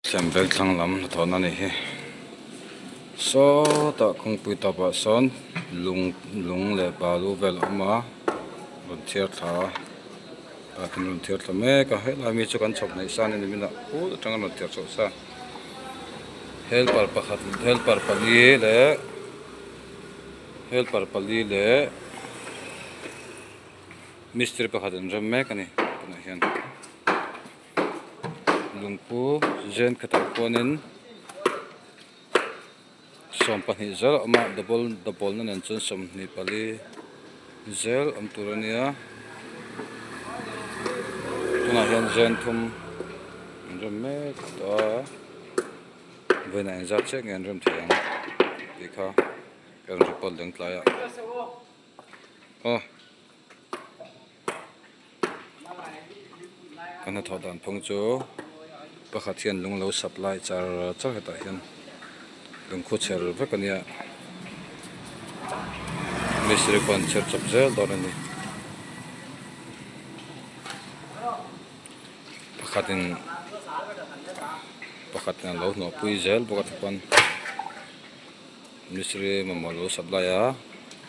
Siam veng thlang lam hnathawhna a nih hi sawtah kawngpui tawpah sawn lung lung leh balu vel a awm a rawn thiar thla a tah hian rawn thiar thla mek a helai mi chu kan chhawp hnaih sa a ni nimin ah phut atanga rawn thiar chhoh sa helper pakhat helper pali leh helper pali leh mistiri pakhat an rem mek a ni tunah hian. Lungpu zen khatah khuanin 20 zel a awm a double double na nen chuan 24 zel awm tur a nia tunah hian zen thum an rem mek tawh a vawiinah engzat chiah nge an rem thei ang tih kha ka rawn report leng tlai a aw. Kan hnathawh dan phung chu pakhat hian lung lo supply char char hetah hian lungkhu chher vek a nia mistiri pawh an chher chawp zel dawn a ni pakhatin pakhatin a lo hnawh pui zel bawk a tichuan mistiri mamawh lo supply a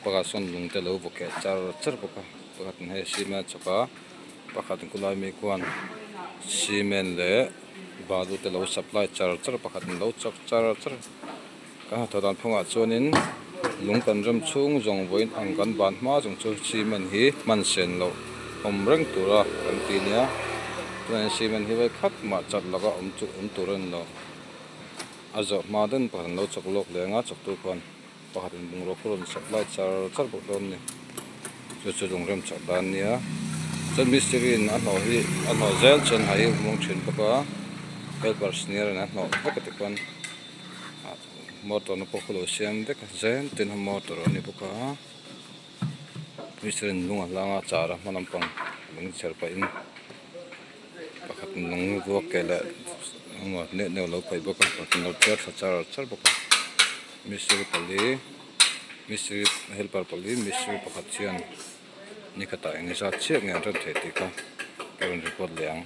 pakhat sawn lung te lo vaw keh char char bawk a pakhat in hei cement a chawk a pakhat in khulai mi khuan cement leh balu te lo supply char char pakhat in lo chawk char char kan hnathawh dan phungah chuanin lung kan rem chhung zawng vawiin ang kan ban hma zawng chu cement hi hman sen loh awm reng tura kan ti nia tunah hian cement hi vawikhat mah chat laka awm chu awm tur a ni lo. A zawh hma den pakhat an lo chawk lawk leng a chawktu khuan pakhat in bungraw khu rawn supply char char bawk dawn a ni chu chu lung rem chak dan a nia chuan mistiri in a hnawh hi a hnawh zel chuan ha hi a hmang thin bawk a helper senior in a hnawh vek a tikhuan motor na pawh khu lo siam vek a zen tin a motor a ni bawk a mistiri in lung a hlang a char a hma lampang lung chher pahin. Pakhat lung vuak ke leh engemaw neuh neuh alo paih bawk a pakhat in lo chhiar thla char char bawk a mistiri pali mistiri helper pali mistiri pakhat hian ni khatah eng zat chiah nge an rem theih tih kha ka rawn report leh ang.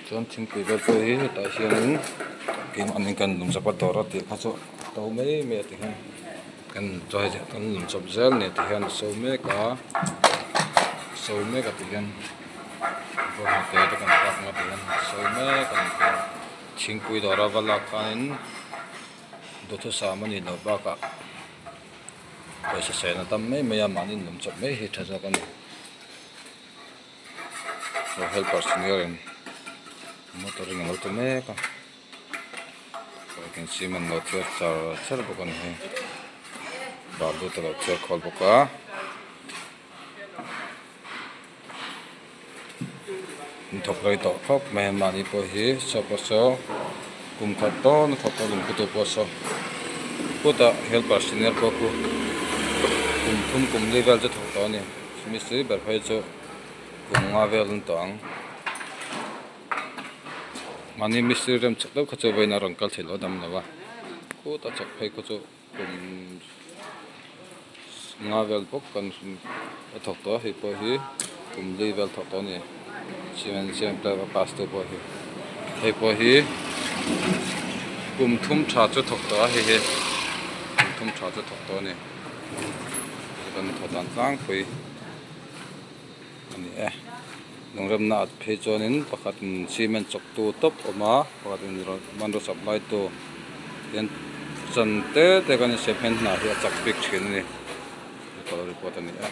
Chuan thingpui vel pawh hi hetah hianin keimahni kan lum chawp a dawr a tih kha chu a to mai mai a ti hian kan kan lum chawp zel a ni ti hian a so mek a so mek a ti hian bawnghnute te kan pak ang a ti hian a so mek a ni ti hian thingpui dawr a va lak khanin duhthusam a nih loh bakah pawisa sen a tam mai mai a mahni lum chawp mai hi tha zawk a ni. Aw helper senior in motor in alo ti mek a cement lo chhiar char char bawk a ni hei balu te lo chhiar khawl bawk a. An thawk rei tawh khawp mai a mahni pawh hi saw pawh saw kum khat dawn a thawk tawh lungphu tu pawh saw kutah helper senior pawh khu kum thum kum li vel chu thawk tawh a ni mistiri ber phei chu. Kum nga vel an tawh ang. Mahni mistiri rem chak deuh kha chu vawiin a rawn kal theih loh a dam lo a. Khuta chak phei kha chu kum nga vel bawk kan a thawk tawh a hei pawh hi kum li vel thawk tawh a ni. Cement siam tlem a pass tu pawh hi hei pawh hi kum thum tha chu thawk tawh a hei hi kum thum tha chu thawk tawh a ni. Kan thawh dan tlangpui. A ni e lungremna at phei chuanin pakhatin cement chawktu tawp a awm a pakhatin hmanraw supply tu hian chan te te kan insiam hian hna hi a chak bik thin a ni report a ni e.